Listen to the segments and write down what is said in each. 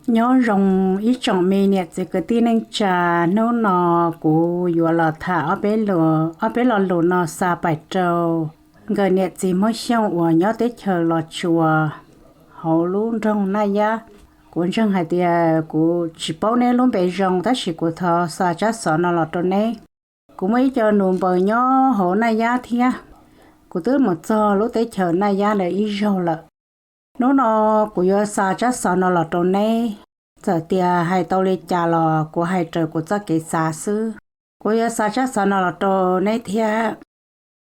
Nyob zoo ib tsoom me niam txiv kwv tij neej tsa, hnub no kuv yuav los tham ob peb lo lus no xa pais rau nkawm niam txiv Hmoob Xyooj uas nyob teb chaws Los Tsuas hauv lub nroog Naj Yab. Kuv ntseeg hais tias kuv tsis paub neb lub npe zoo, tab sis kuv thov xa tsab xov no los rau neb. Kuv muaj ib co nus npaws nyob hauv Naj Yab thiab, kuv twb mus txog lub teb chaws Naj Yab ntawd ib zaug lawm. Hnub no kuv yuav xa tsab xov no los rau neb. Txawm tias hais tau li cas los kuv hais raws kuv txoj kev xav xwb. Kuv yuav xa tsab xov no los rau neb thiab.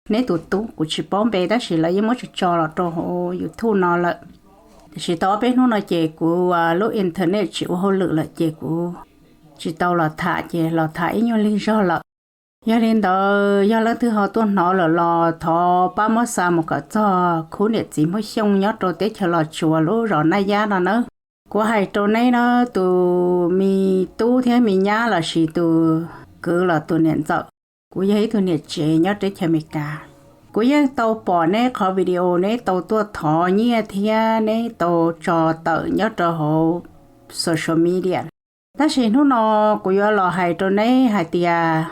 Neb tus tub, kuv tsis paub npe tab sis lawv yeej muab tso tso los rau hauv YouTube no lawm. Tiam sis tau ob peb hnub no ces kuv lub internet tsis ua hauj lwm lawm ces kuv tsis tau los tham, ces los tham ib nyuag lig zog lawm. Yog li ntawd, yog leej twg ho tuaj hnov lawm los thov pab muab xa mus kom txog khub niam txiv Hmoob Xyooj nyob rau teb chaws Los Tsuas lub zos Naj Yab no nawb. Kuv hais rau neb na, tus me tub thiab me nyab lossis tus kwv los tus niam ntxawm, kuv yog ib tug niam tsev nyob teb chaws Amelikas. Kuv yeej tau pom neb qhov video, neb tau tuaj thov nyiaj thiab neb tau tso tawm nyob rau hauv social media. Tab sis hnub no kuv yuav los hais rau neb hais tias,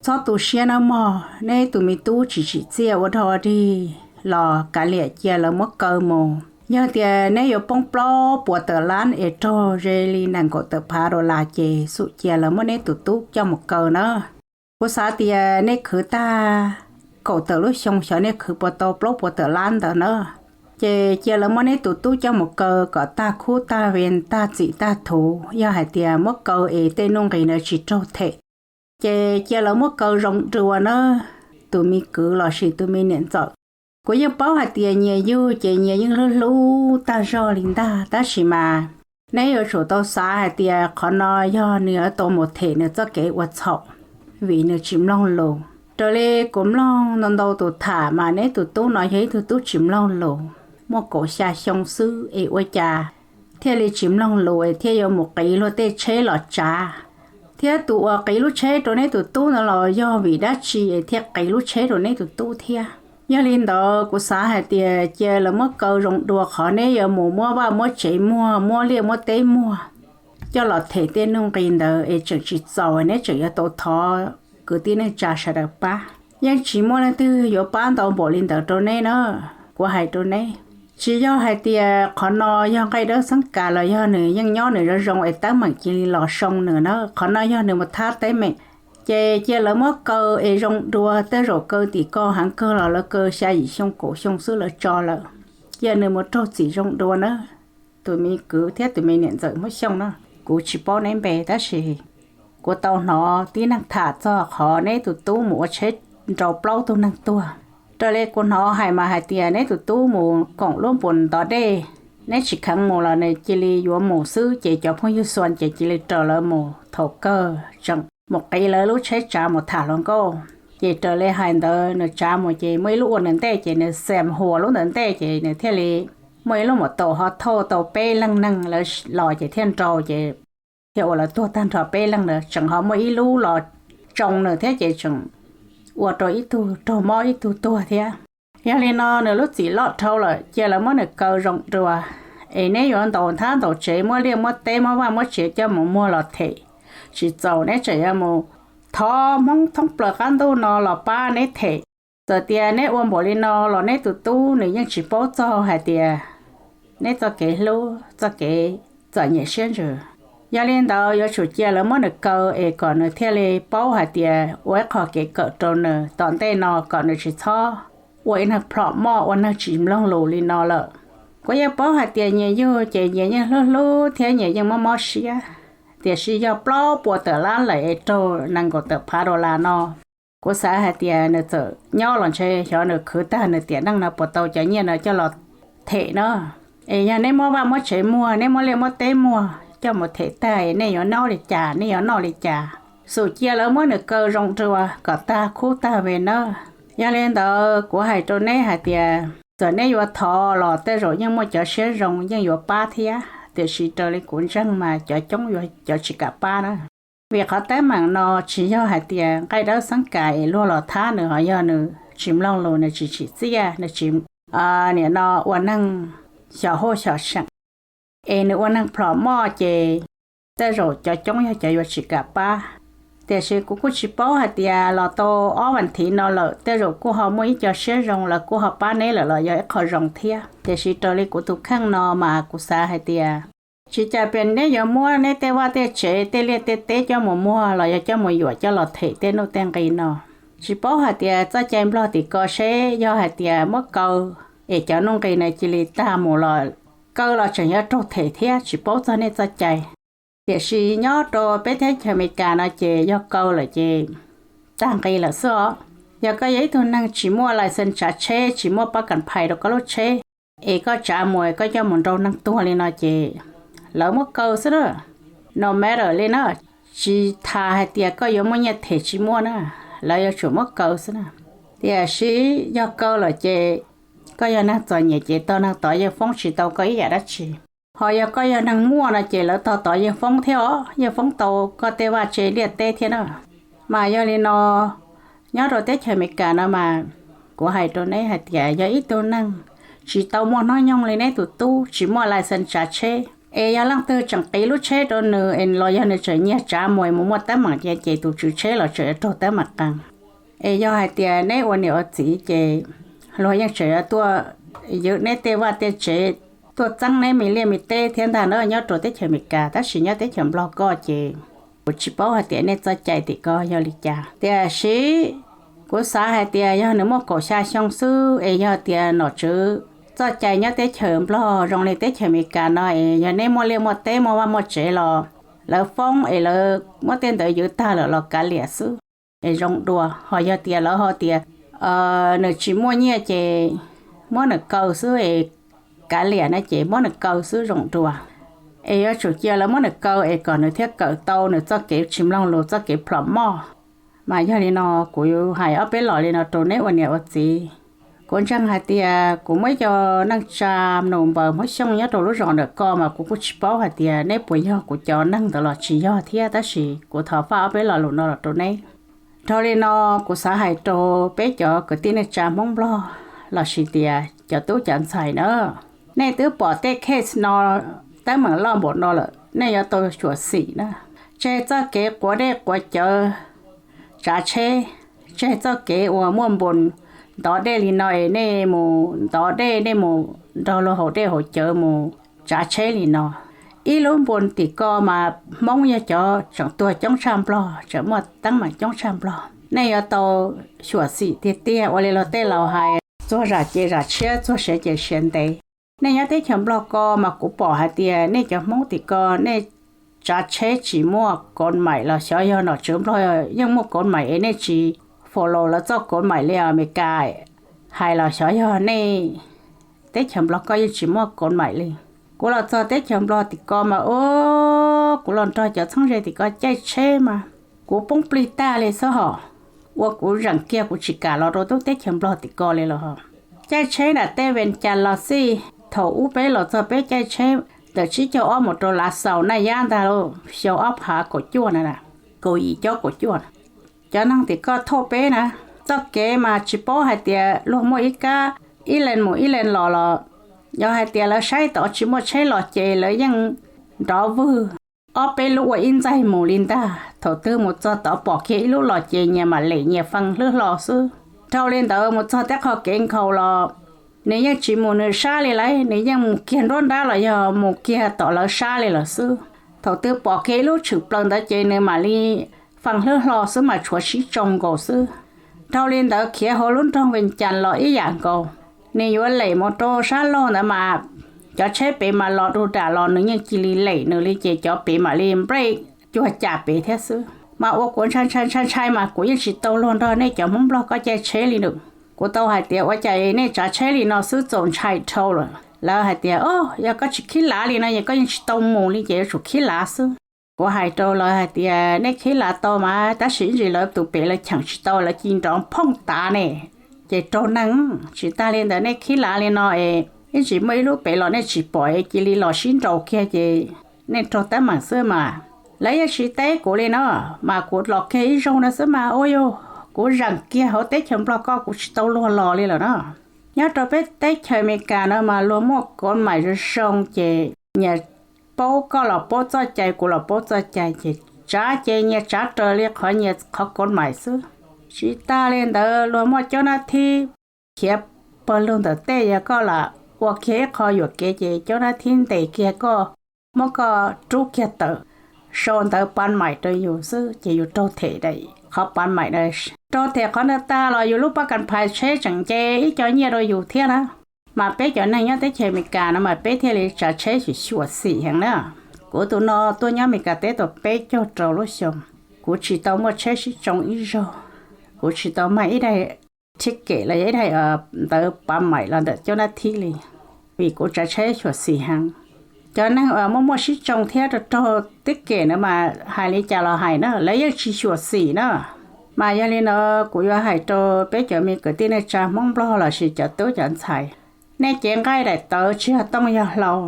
txhob tu siab nawb mog, neb tus me tub tsis tsim txiaj ua dog ua dig los kav liam cia lawv muab kaw mus. Yog tias neb yuav poob plaub puas tawm lab es raug ze li nees nkaum tawm phav dollar ces xum cia lawv muab neb tus tub coj mus kaw na. Kuv xav tias nej khwv tag kaum tawm lub xyoo, xyov nej khwv puas tau plaub puas tawm lab ntawd na. Ces cia lawv muab neb tus tub coj mus kaw kom tag khub tag ve, tag txim tag thuv. Yog hais tias muab kaw es tej nuj nqis ntawd tsis raug them, ces cia lawv muab kaw zoo dua na, tus me kwv lossis tus me niam ntxawm. Kuv yeej paub hais tias nyias yug ces nyias yeej hlub hlub tag zog li ntag, tab sis mas neb yuav tsum tau xav hais tias qhov no yog nws yuav tau mus them nws txoj kev ua txhaum, vim nws tsis mloog lus. Raws li kuv mloog ntau ntau tus tham mas neb tus tub no yog ib tug tub tsis mloog lus, muaj kaum xya xyoo xwb es ua cas thiaj li tsis mloog lus es thiaj yuav mus qiv luag tej tsheb los tsav. Thiab tus uas qiv lub tsheb rau neb tus tub ntawd los yog vim dab tsi es thiaj qiv lub tsheb rau neb tus tub thiab? Yog li ntawd kuv xav hais tias cia lawv muab kaw zoo dua qhov neb yuav mus muab vaj muab tsev muag, muab liaj muab teb muag coj los them tej nuj nqis ntawd es tseem tsis txaus, neb tseem yuav tau thov kwv tij neej tsa sawv daws pab. Yeej tsis muaj leej twg yuav pab ntau npaum li ntawd rau neb na. Kuv hais rau neb, tsis yog hais tias qhov no yog nqaij dawb xeeb kas los yog nws yeej nyob nws zoo zoo es teeb meem cia li los soo nws na. Qhov no yog nws mus thab teeb meem. Ces cia lawv muab kaw es zoo dua, tej zaum kaw tim ko heev kawg los lawv kaw xya yim xyoo kaum xyoo xwb lawv tso lawm. Cia nws mus raug txim zoo dua na, tus me kwv thiab tus me niam ntxawm Hmoob Xyooj na. Kuv tsis paub neb npe tab sis kuv tau hnov tib neeg tham txog qhov neb tus tub mus ua tsheb nrau plaub tug neeg tuag. Raws li kuv hnov hais mas hais tias neb tus tub mus koom lub npus ntov dej, neb tsis kheev mus los nws cia li yuav mus xwb, ces cov phooj ywg xuas ces cia li raws lawv mus. Thaum kawg tseem mus qiv lawv lub tsheb tsav mus tham hluas nkauj. Ces raws li hais ntawd nws tsav mus ces muaj ib lub ua nws ntej ces nws xam huas lub ntawd ntej ces nws thiaj li muaj ib lub maum taus ho thauj tau peb leeg neeg lawv los ces thiaj nrau ces thiaj ua lawv tuag tag nrho peb leeg ntawd, tseem ho muaj ib lub los tsoo nws thiab ces tseem ua rau ib tug raug mob ib tug tuag thiab. Yog li no nws lub txim loj dhau lawm, cia lawv muab nws kaw zoo dua. Es neb yuav ntaus nthab ntaus tsev, muab liaj muab teb muab vaj muab tsev coj mus muag los them tsis txaus, neb tseem yuav mus thov Hmoob thoob plaws qab ntuj no los pab neb them. Txawm tias neb ua npaum li no los neb tus tub nws yeej tsis paub txog hais tias neb txoj kev hlub, txoj kev txom nyem siab ntsws. Yog li ntawd yuav tsum cia lawv muab nws kaw es kom nws thiaj li paub hais tias ua ib qho kev kawm rau nws tom ntej no kom nws tsis txhob ua ib neeg plhom moj, ua neeg tsis mloog lus li no lawm. Kuv yeej paub hais tias nyias yug ces nyias yeej hlub hlub thiab nyias yeej mob mob siab, tiam sis yog plaub puas tawm lab lawm es raug nees nkaum tawm phav dollar no, kuv xav hais tias nws txawm nyob los ntshe xyov nws khwv tag nws tiam neej no puas tau cov nyiaj no coj los them na. Es yog neb muab vaj muab tsev muag, neb muab liaj muab teb muag coj mus them tag es nej yuav noj li cas, nej yuav noj li cas? Xum cia lawv muab nws kaw zoo dua kom tag khub tag ve nawb. Yog li ntawd kuv hais rau neb hais tias txawm neb yuav thov los tej zaum yeej muaj cov siab zoo yeej yuav pab thiab, tiam sis raws li kuv ntseeg mas cov coob yuav cov tsis kam pab na. Vim qhov teeb meem no tsis yog hais tias nqaij dawb xeeb kas es luag los thab nws, ho yog nws tsis mloog lus, nws tsis tsim txiaj, nws tsis, nim no ua neeg xyom huaj xyom seem. es nws ua neeg plhom moj ces tej zaum cov coob yog cov yuav tsis kam pab. Tiam sis kuv kuj tsis paub hais tias los tau ob vas thiv no lawm tej zaum kuj ho muaj ib co siab zoo lawv kuj ho pab neb lawm los yog ib qho zoo thiab. Tiam sis raws li kuv tus kheej no mas kuv xav hais tias tsis cas pes neb yuav muab neb tej vaj tej tsev tej liaj tej teb coj mus muag los yog coj mus yuam coj los them tej nuj tej nqi no. Tsis paub hais tias txoj cai Nplog tim ko seb yog hais tias muab kaw es cov nuj nqi no cia li tag mus los kaw los tseem yuav raug them thiab, tsis paub txog nej txoj cai. Tiam sis nyob rau peb teb chaws Amelikas no ces yog kaw lawm ces tag nqi lawm xwb os. Yog koj yog ib tug neeg tsis muaj license tsav tsheb, tsis muaj pab kam phais rau koj lub tsheb, es koj tsav mus koj coj mus nrau neeg tuag li no ces lawv muab kaw xwb na. No matter li na, tsis tas hais tias koj yuav muaj nyiaj them tsis muaj na, lawv yuav tsum muab kaw xwb na. Tiam sis yog kaw lawm ces koj yog neeg txom nyem ces tog neeg tod yeej foob tsis tau koj ib yam dab tsi. Ho yog koj yog neeg muaj no ces lawv tog tod yeej foob thiab os, yeej foob tau koj tej vaj tse liaj teb thiab na. Mas yog li no, nyob rau teb chaws Amelikas no mas kuv hais rau neb hais tias yog ib tug neeg tsis tau muaj hnub nyoog li neb tus tub, tsis muaj license tsav tsheb, es yog leej twg tseem qiv lub tsheb rau nws es los yog nws tseem nyiag tsav mus mus muaj teeb meem tiag ces tus tswv tsheb los tseem yuav raug teeb meem qees. Es yog hais tias neb ua niam ua txiv ces luag yeej tseem yuav tuaj ywm neb tej vaj tej tsev, tuaj txeeb neb me liaj me teb thiab ntag na nyob rau teb chaws Amelikas. Tab sis nyob teb chaws Nplog ko ces kuv tsis paub hais tias nej txoj cai tim ko yog li cas. Tiam sis kuv xav hais tias yog nws muaj kaum xya xyoo xwb es yog tias nom tswv txoj cai nyob teb chaws Nplog zoo li teb chaws Amelikas no es yog neb muaj liaj muaj teb muaj vaj muaj tsev los lawv foob es lawv muab tej ntawd ywv tag lawm los kav liam xwb es zoo dua. Ho yog tias lawv ho tias nws tsis muaj nyiaj ces muab nws kaw xwb es kav liam na ces muab nws kaw xwb zoo dua. Es yuav tsum cia lawv muab nws kaw es kom nws thiaj kawm tau nws txoj kev tsis mloog lus txoj kev plhom moj. Mas yog li no kuv yuav hais ob peb los li no rau neb ua niam ua txiv. Kuv ntseeg hais tias kuv muaj ib co neej tsa nus npaws Hmoob Xyooj nyob rau lub zos ntawm ko mas kuv kuj tsis paub hais tias neb puas yog kuv cov neeg ntawd los tsis yog thiab, tab sis kuv thov faj ob peb lo lus no los rau neb. Dhau li no, kuv xav hais rau peb cov kwv tij neej tsa Hmoob Nplog lossis tias cov tub cov ntxhais na, nej twb pom tej case no teeb meem loj npaum no lawm, nej yuav tau xyuam xim na. Tseg txoj kev quav dej quav cawv tsav tsheb, tseg txoj kev uas muaj npoos ntov dej li no es nej mus ntov dej, nej mus nrog luag haus dej haus cawv mus tsav tsheb li no. Ib lub npoos tim ko mas Hmoob yog cov tseem tuag coob tshaj Nplog, tseem muaj teeb meem coob tshaj Nplog. Nej yuav tau xyuam xim tiag tiag ua li luag tej laus hais, txuag zam ces zam tshiab, txuag siav ces siav ntev. Nej nyob teb chaws Nplog ko mas kuv pom hais tias nej cov Hmoob tim ko nej tsav tsheb tsis muaj kov maim los xyov yog nom tswv Nplog yeej muaj kov maim es nej tsis follow lawv txoj kov maim li Amelikas hais los xyov yog nej teb chaws Nplog ko yeej tsis muaj kov maim li. Kuv los txog teb chaws Nplog tim ko mas ua kuv los nrog cov txheeb ze tim ko caij tsheb mas kuv poob plig tag li xwb hos. Ua kuv zeem kiag kuv tsis kam los rau teb chaws Nplog tim ko li los hos. Caij tsheb nram tej Vees Cas los xij, thaum ub peb los txog peb caij tsheb ntawm tsib caug ob mus rau Lav Xaus Naj Yab ntag lauj, xyoo ob phav kaum cuaj na, kaum yim cob kaum cuaj. Cov neeg tim ko thauj peb na, txoj kev mas tsis paub hais tias luag muaj ib kab ib leeg mus ib leeg los los, yog hais tias lawv saib tod tsis muaj tsheb los ces lawv yeej nrov vwg ob peb lub ua ib ntxaig mus li ntag. Thaum twg mus txog tod pom kiag ib lub los ces nyias mam lem nyias fee hlwb hlo xwb. Dhau li ntawd mus txog tej qhov kev nkhaus los nws yeej tsis mus nws sab li lauj, nws yeej mus kiag nruab nrab los yog mus kiag tom lawv sab li lawm xwb. Thaum twg pom kiag ib lub tshwm plaws ntawd ces nws mam li fee hlwb hlo xwb mas tshuav sib tsoo nkaus xwb. Dhau li ntawd khiav hauv lub nroog Vees Cas los ib yam nkaus, nws yuav lem mus rau sab laug ntawd mas cov tsheb pem mas los du dam los nws yeej cia li lem nws li ces cov pem mam li nplej cuag cam pem thiab xwb. Mas ua kuv ntshai ntshai ntshai ntshai mas kuv yeej tsis tau luag nrog nej cov Hmoob Nplog ko caij tsheb li lawm. Kuv tau hais tias ua cas nej tsav tsheb li no xwb txaus ntshai dhau lawm. Lawv hais tias o, yog koj tsis khib lav li no es koj yeej tsis tau mus li ces yuav tsum khib lav xwb. Kuv hais rau lawv hais tias nej khib lav tau mas, tab sis ib ntsis lawv tus pem lawv cheem tsis tau lawv cia li nrov phooj tav ne, ces raug neeg. Tsis tas li ntawd nej khib lav li no es ib ntsis muaj ib lub pem los nej tsis pom es cia li los sib nraus kiag ces nej raug teeb meem xwb mas. Lawv yeej tsis teb kuv li no, mas kuv los kiag ib zaug no xwb mas ua yog kuv zeem kiag hauv teb chaws Nplog ko kuv tsis tau luag los li lawm na. Nyob rau peb teb chaws Amelikas no mas luag muaj kov maim zoo zoo ces nyias paub, koj los paub txoj cai, kuv los paub txoj cai, ces tsav ces nyias tsav raws li qhov nyias qhov kov mais xwb. Tsis tas li ntawd luag muaj cov nab thib khiav pawg lug ntawm tej, yog koj lam ua kiag ib qho yuam kev ces cov nab thib ntes kiag koj, muab koj rub kiag tawm, sau ntawv pav mais rau yus xwb ces yus raug them qhov pav mais na. Raug them qhov ntawd tag los yus lub pab kas phais tsheb tseem nce ib co nyiaj rau yus thiab na. Mas peb cov neeg nyob teb chaws Amelikas no mas peb thiaj li tsav tsheb xyuam xim heev na. Kuv tus no tuaj nyob Amelikas teb tau peb caug rau lub xyoo, kuv tsis tau muaj tsheb sib tsoo ib zaug, kuv tsis tau mag ib daim ticket los yog ib daim ntawv pav mais los ntawm cov nab thib li, vim kuv tsav tsheb xyuam xim heev. Cov neeg uas muaj muaj sib tsoo thiab raug ticket na mas hais li cas los hais na, lawv yeej tsis xyuam xim na. Mas yog li no kuv yuav hais rau peb cov me kwv tij neej tsa Hmoob Nplog lossis cov tub cov ntxhais, nej cev nqaij daim tawv tsis yog tooj yog hlau,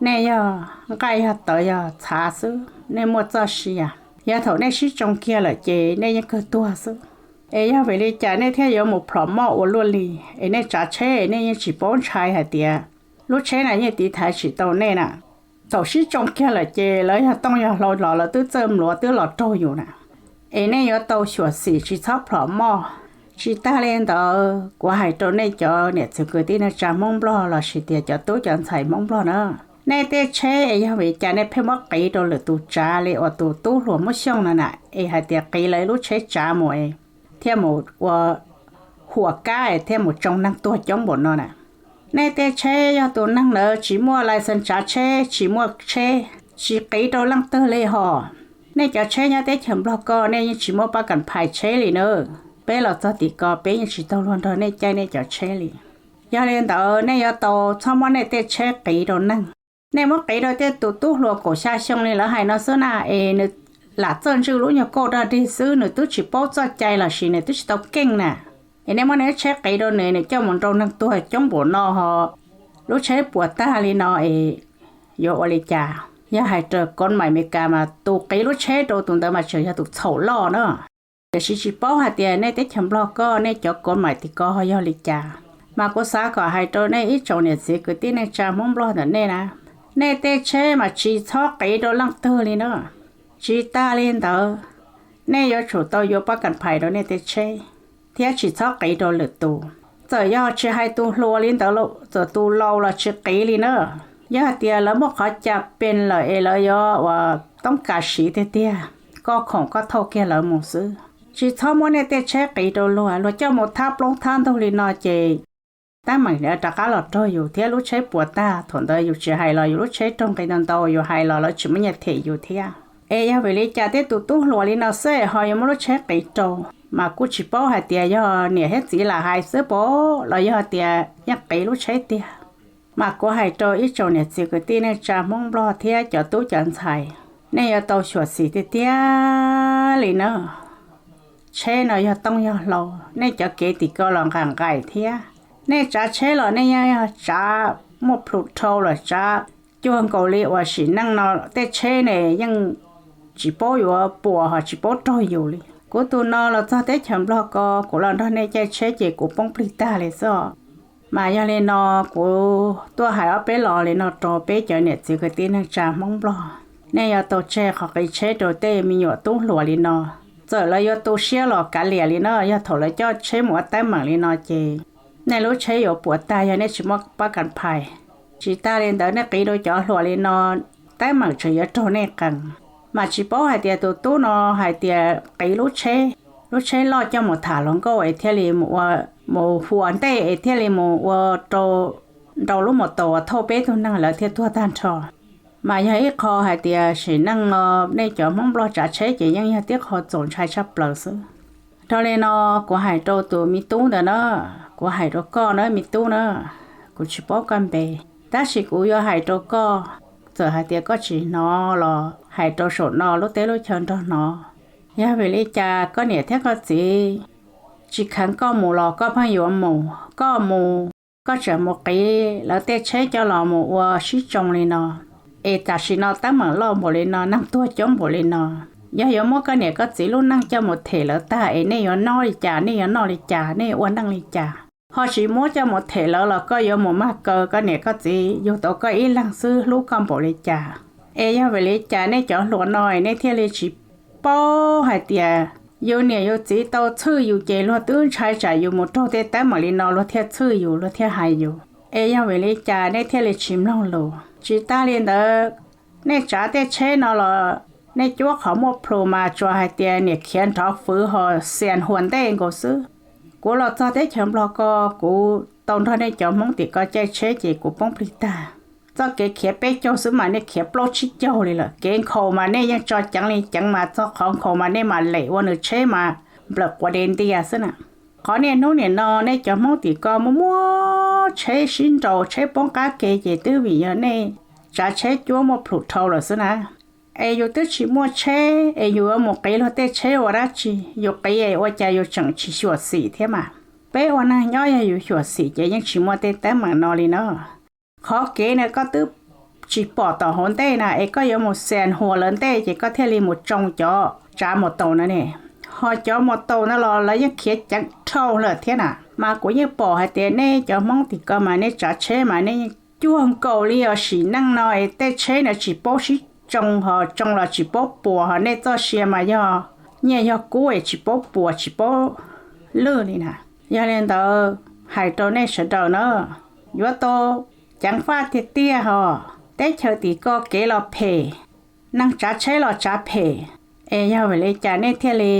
nej yog nqaij yog tawv yog txhav xwb, nej muaj txoj sia. Yog thaum nej sib tsoo kiag lawm ces nej yeej kawg tuag xwb. Es yog vim li cas nej thiaj yuav mus plhom moj ua luaj li, es nej tsav tsheb nej yeej tsis paub ntshai hais tias lub tsheb na yeej tiv thaiv tsis tau nej na. Thaum sib tsoo kiag lawm ces lawv yog tooj yog hlau los lawv twb txawj mluav twb los raug yus na. Es nej yuav tau xyuam xim tsis txhob plhom moj. Tsis tas li ntawd kuv hais rau nej cov niam txiv kwv tij neej tsa Hmoob Nplog lossis tias cov tub cov ntxhais Hmoob Nplog na, nej tej tsheb es yog vim cas nej pheej muab qiv rau lwm tus tsav li uas tus tub hluas Hmoob Xyooj no na, es hais tias qiv lawv lub tsheb tsav mus es thiaj mus ua huam kab es thiaj mus tsoo neeg tuag coob npaum no na. Nej tej tsheb yog tus neeg ntawd tsis muaj license tsav tsheb, tsis muaj tsheb, tsis qiv rau leej twg li hos. Nej cov tsheb nyob teb chaws Nplog ko nej yeej tsis muaj pab kas phais tsheb li na. Peb los txog tim ko peb yeej tsis tau luag nrog nej caij nej cov tsheb li. Yog li ntawd nej yuav tau txhob muab nej tej tsheb qiv rau neeg. Nej muab qiv rau tej tus tub hluas kaum xya xyoo li lawv hais no xwb na, es nws lam txawj ntswj lub nyuag kauj daj dig xwb, nws twb tsis paub txoj cai lossis nws twb tsis tau keej na. Es nej muab nws tsheb qiv rau nws, nws coj mus nrau neeg tuag coob npaum no ho, lub tsheb puas tag li no es yuav ua li cas? Yog hais raws kov mais Amelikas mas tus qiv lub tsheb rau tus ntawd mas tseem yog tus txhaum loj na. Tiam sis tsis paub hais tias nej teb chaws Nplog ko nej cov kov mais tim ko ho yog li cas. Mas kuv xav kom hais rau nej ib tsoom niam txiv kwv tij neej tsa Hmoob Nplog ntawm nej na, nej tej tsheb mas tsis txhob qiv rau leej twg li na. Tsis tas li ntawd, nej yuav tsum tau yuav pab kas phais rau nej tej tsheb, thiab tsis txhob qiv rau lwm tus. Txawm yog tsis hais tus hluas li ntawd, txawm tus laus los tsis qiv li na. Yog hais tias lawv muaj qhov cai pes lawm es lawv yuav ua toob kas siv tiag tiag, koj khoom koj thauj kiag lawv mus xwb. Tsis txhob muab nej tej tsheb qiv rau luag, luag coj mus thab plaub thab ntug li no ces teeb meem rov qab los raug yus thiab lub tsheb puas tag. Thaum ntawd yus tsis hais los yus lub tsheb raug nqi ntau ntau, yus hais los lawv tsis muaj nyiaj them yus thiab. Es yog vim li cas tej tus tub hluas li no xwb ho yuav muab lub tsheb qiv rau? Mas kuj tsis paub hais tias yog niam thiab txiv lam hais xwb pom los yog tias yeej qiv lub tsheb tiag. Mas kuv hais rau ib tsoom niam txiv kwv tij neej tsa Hmoob Nplog thiab cov tub cov ntxhais, nej yuav tau xyuam xim tiag tiag li na. Tsheb no yog tooj yog hlau, nej cov kev tim ko los nqaim nqaim thiab. Nej tsav tsheb los nej yeej yog tsav muaj plhus dhau los tsav cuag nkaus li uas sim neej no tej tsheb ne yeej tsis paub yuav puas ho tsis paub raug yus li. Kuv tus no los txog teb chaws Nplog ko, kuv los nrog nej caij tsheb ces kuv poob plig tag li xwb. Mas yog li no kuv tuaj hais ob peb los li no rau peb cov niam txiv kwv tij neej tsa Hmoob Nplog, nej yuav tau tseg qhov qiv tsheb rau tej me nyuam tub hluas li no. Txawm lawv yuav tu siab los kav liam li no, yog thaum lawv coj tsheb mus ua teeb meem li no ces nej lub tsheb yuav puas tag yog nej tsis muaj pab kas phais. Tsis tas li ntawd nej qiv rau cov hluas li no, teeb meem tseem yuav raug nej qees. Mas tsis paub hais tias tus tub no hais tias qiv lub tsheb, lub tsheb loj coj mus tham hluas nkauj es thiaj li mus ua, mus hu ua ntej es thiaj li mus ua rau nrau lub mus taus uas thauj peb tug neeg lawv thiaj tuag tag nrho. Mas yog ib qho hais tias sim neej no nej cov Hmoob Nplog tsav tsheb ces yeej yog tib qho txaus ntshai tshaj plaws xwb. Dhau li no, kuv hais rau tus me tub ntawd na, kuv hais rau koj na me tub na, kuv tsis paub koj npe, tab sis kuv yuav hais rau koj, txawm hais tias koj tsis hnov los hais rau saum no lub teb lub chaw nrog hnov. Yog vim li cas koj niam thiab koj txiv tsis kheev koj mus los koj pheej yuav mus, koj mus, koj tseem mus qiv lawv tej tsheb coj los mus ua sib tsoo li no, es tam sim no teeb meem loj npaum li no, neeg tuag coob npaum li no, yog yuav muab koj niam koj txiv lub neej coj mus them lawv tag es nej yuav nyob li cas, nej yuav noj li cas, nej yuav ua neej li cas? Ho tsis muab coj mus them lawv los koj yuav mus mag kaw koj niam koj txiv yug tau koj ib leeg xwb hlub koj npaum li cas. Es yog vim li cas nej cov hluas no nej thiaj li tsis paub hais tias yus niam yus txiv tau txhwj yus ces luag twb ntshai tsam yus mus raug tej teeb meem li no luag thiaj txhwj yus luag thiaj hais yus. Es yog vim li cas nej thiaj li tsis mloog lus? Tsis tas li ntawd, nej tsav tej tsheb no los nej cuab qhov muaj plhus mas tsuas hais tias niam khiav nrov fwv ho xias huas ntej nkaus xwb. Kuv los txog teb chaws Nplog ko, kuv tau nrog nej cov Hmoob tim ko caij tsheb ces kuv poob plig tag. Txoj kev khiav peb caug xwb mas nej khiav plaub tsib caug li lawm. Kev nkhaus mas nej yeej tso ceev li ceev mas txog qhov nkhaus mas nej mam lem ua nws tsheb mas nplawm quav dev ntias xwb na. Qhov niaj hnub nim no nej cov Hmoob tim ko muaj muaj tsheb sib nraus tsheb poob qab ke ces twb vim yog nej tsav tsheb cuab muaj plhus dhau lawm xwb na. Es yus twb tsis muaj tsheb es yus yuav mus qiv luag tej tsheb ua dab tsi? Yus qiv es ua cas yus tseem tsis xyuam xim thiab mas? Peb ua neeg nyob yog yus xyuam xim ces yeej tsis muaj tej teeb meem no li no. Qhov kev na koj twb tsis pom tom hauv ntej na es koj yuav mus xias huas lawv ntej ces koj thiaj li mus tsoo cov tsav mus taus no ne. Ho cov mus taus no los lawv yeej khiav ceev dhau lawm thiab na. Mas kuv yeej pom hais tias nej cov Hmoob tim ko mas nej tsav tsheb mas nej yeej cuag nkaus li os sim neej no es tej tsheb na tsis paub sib tsoo ho tsoo los tsis paub puas ho nej txoj sia mas yog nyiaj yog kub es tsis paub puas tsis paub lwj li na. Yog li ntawd hais rau nej sawv daws na, yuav tau ceev faj tiag tiag ho. Teb chaws tim ko kev los phem, neeg tsav tsheb los tsav phem, es yog vim li cas nej thiaj li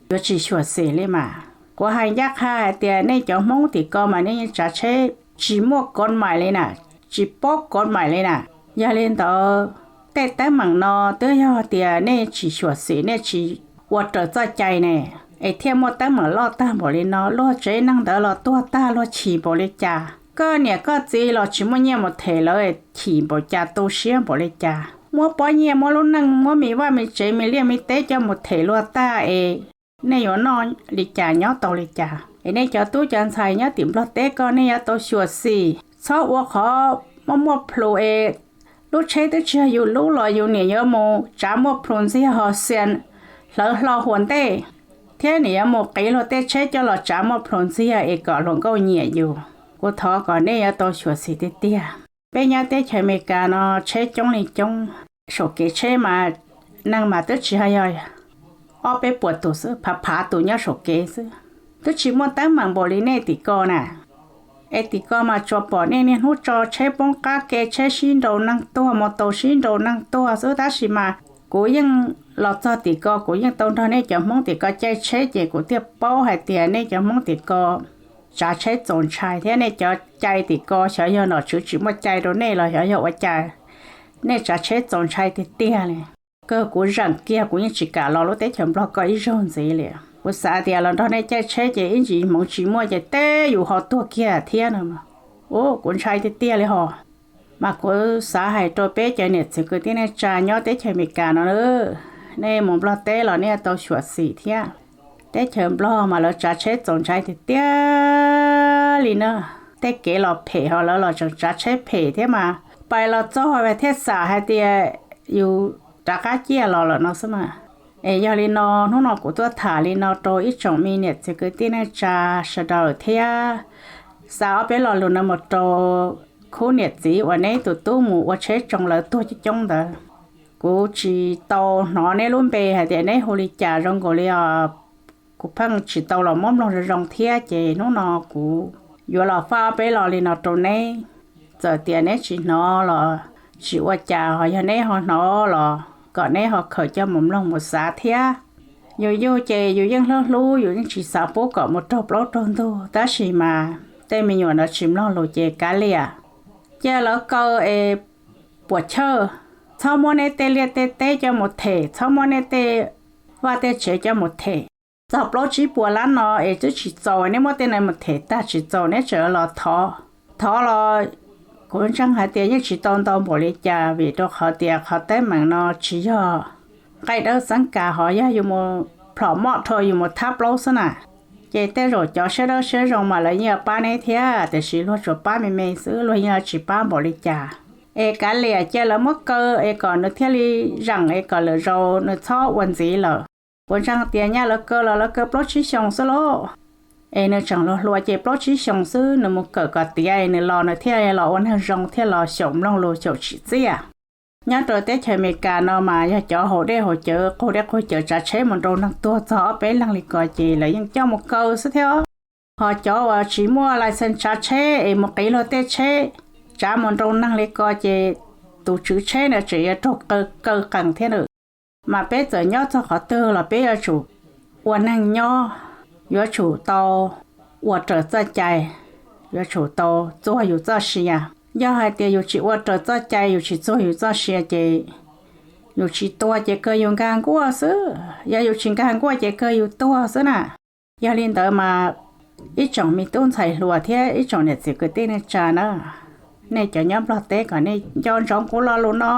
yuav tsis xyuam xim li mas? Kuv hais ncaj qha hais tias nej cov Hmoob tim ko mas nej yeej tsav tsheb tsis muaj kov maim li na, tsis paub kov maim li na. Yog li ntawd tej teeb meem no twb yog tias nej tsis xyuam xim nej tsis ua raws txoj cai ne, es thiaj muaj teeb meem loj tag npaum li no. Luag tsev neeg ntawd los tuag tag luag chim npaum li cas, koj niam koj txiv los tsis muaj nyiaj mus them lawv chim npaum cas tu siab npaum li cas. Muab pob nyiaj muab lub neej muab me vaj me tsev me liaj me teb coj mus them luag tag es nej yuav noj li cas nyob tau li cas? Es nej cov tub cov ntxhais nyob tim Nplog teb ko nej yuav tau xyuam xim txhob ua qhov muaj muaj plhus es lub tsheb twb tsis yog yus lub los yus niam yuav mus tsav muaj plhus ntxiag ho xias hlawv hlo huas ntej, thiab niam yuav mus qiv luag tej tsheb coj los tsav muaj plhus ntxiag es kom hluas nkauj nyiam yus. Kuv thov kom nej yuav tau xyuam xim tiag tiag. Peb nyob teb chaws Amelikas no tsheb coob li coob, saum kev tsheb mas neeg mas twb tsis yog ob peb puas tus xwb, phav phav tus nyob saum kev xwb, twb tsis muaj teeb meem npaum li nej tim ko na. Es tim ko mas tsuas pom nej niaj hnub tso tsheb poob qab ke, tsheb sib nraus neeg tuag, mus taus sib nraus neeg tuag xwb. Tab sis mas kuv yeej los txog tim ko kuv yeej tau nrog nej cov Hmoob tim ko caij tsheb ces kuv thiaj paub hais tias nej cov Hmoob tim ko tsav tsheb txaus ntshai thiab nej cov cai tim ko xyov yog nom tswv tsis muaj cai rau nej los xyov yog ua cas nej tsav tsheb txaus ntshai tiag tiag li. Kawg kuv zeem kiag kuv yeej tsis kam los lub teb chaws Nplog ko ib zaug ntxiv li. Kuv xav tias los nrog nej caij tsheb ces ib ntsis hmoov tsis muaj ces teb yus ho tuag kiag thiab no. Ua kuv ntshai tiag tiag li hos. Mas kuv xav hais rau peb cov niam txiv kwv tij neej tsa nyob teb chaws Amelikas no, nej mus Nplog teb los nej tau xyuam xim thiab. Teb chaws Nplog mas lawv tsav tsheb txaus ntshai tiag tiag li na. Tej kev los phem ho lawv los tseem tsav tsheb phem thiab mas pais los txog thiaj xam hais tias yus rov qab ciaj los lawm no xwb mas. Es yog li no hnub no kuv tuaj tham li no rau ib tsoom me niam txiv kwv tij neej tsa sawv daws thiab xa ob peb lo lus no mus rau khub niam txiv uas neb tus tub mus ua tsheb tsoo lawv tuag coob coob ntawd. Kuv tsis tau hnov neb lub npe hais tias neb hu li cas zoo nkaus li os. Kuv pheej tsis tau los muab mloog zoo zoo thiab ces hnub no kuv yuav los faj ob peb lo li no rau neb. Txawm tias neb tsis hnov los tsis ua cas, ho yog neb ho hnov los kom neb ho khaws coj mus mloog mus xav thiab. Yus yug ces yus yeej hlub hlub, yus yeej tsis xav pub kom mus raug plaub raug ntug, tab sis mas tej me nyuam no tsis mloog lus ces kav liam, cia lawv kaw es puas chawj. Txhob muab neb tej liaj tej teb coj mus them, txhob muab neb tej vaj tej tsev coj mus them. Txog plaub tsib puas lab no es twb tsis txaus, neb muab tej no mus them tag tsis txaus, neb tseem los thov. Thov los kuv ntseeg hais tias yeej tsis tau ntau npaum li cas, vim rau qhov tias qhov teeb meem no tsis yog nqaij dawb xeeb kas, ho yog yus mus plhom moj dhau yus mus thab plaub xwb na. Ces tej zaum cov siab dawb siab zoo mas lawv yeej yuav pab neb thiab, tiam sis luag tsuas pab me me xwb, luag yeej tsis pab npaum li cas. Es kav liam, cia lawv muab kaw es kom nws thiaj li zeem es kom lwm zaus nws txhob ua ntxiv lawm. Kuv ntseeg tias nyaj lawv kaw los lawv kaw plaub tsib xyoos xwb lauj. Es nws tseem hluas hluas ces plaub tsib xyoos xwb, nws mus kawm kom tiav es nws los nws thiaj los ua neeg zoo thiaj los xyaum mloog lus xyaum tsim txiaj. Nyob rau teb chaws Amelikas no mas yog cov haus dej haus cawv, qaug dej qaug cawv tsav tsheb mus nrau neeg tuag txog ob peb leeg li ko ces lawv yeej coj mus kaw xwb thiab. Ho cov uas tsis muaj license tsav tsheb es mus qiv luag tej tsheb tsav mus nrau neeg li ko ces tus tswv tsheb na tseem yuav raug kaw qees thiab na. Mas peb txawm nyob txog qhov twg los peb yuav tsum ua neeg nyob, yuav tsum tau ua raws txoj cai, yuav tsum tau txuag yus txoj sia. Yog hais tias yus tsis ua raws txoj cai, yus tsis txuag yus txoj sia ces yus tsis tuag ces kawg yus nkag nkuaj xwb, yog yus tsis nkag nkuaj ces kawg yus tuag xwb na. Yog li ntawd mas ib tsoom me tub ntxhais hluas thiab ib tsoom niam txiv kwv tij neej tsa na, nej cov nyob Nplog teb kom nej nco ntsoov kuv lo lus no.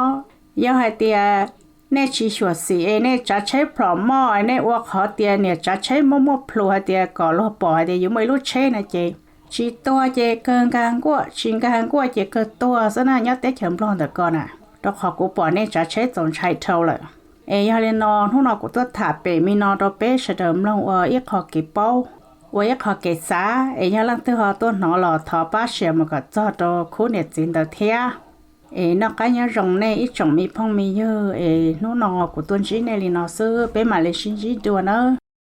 Yog hais tias nej tsis xyuam xim es nej tsav tsheb plhom moj, nej ua qhov tias niam tsav tsheb muaj muaj plhus hais tias kom luag pom hais tias yus muaj ib lub tsheb no ces tsis tuag ces kawg nkag nkuaj, tsis nkag nkuaj ces kawg tuag xwb na nyob teb chaws Nplog ntawm ko na. Rau qhov kuv pom nej tsav tsheb txaus ntshai dhau lawm. Es yog li no hnub no kuv tuaj tham pem me no rau peb sawv daws mloog ua ib qho kev paub, ua ib qho kev xav, es yog leej twg ho tuaj hnov los thov pab share mus kom txog rau khub niam txiv ntawd thiab. Es noj qab nyob zoo nej ib tsoom me phooj me ywg, es hnub no kuv tuaj ntsib nej li no xwb, peb mam li sib ntsib dua nawb.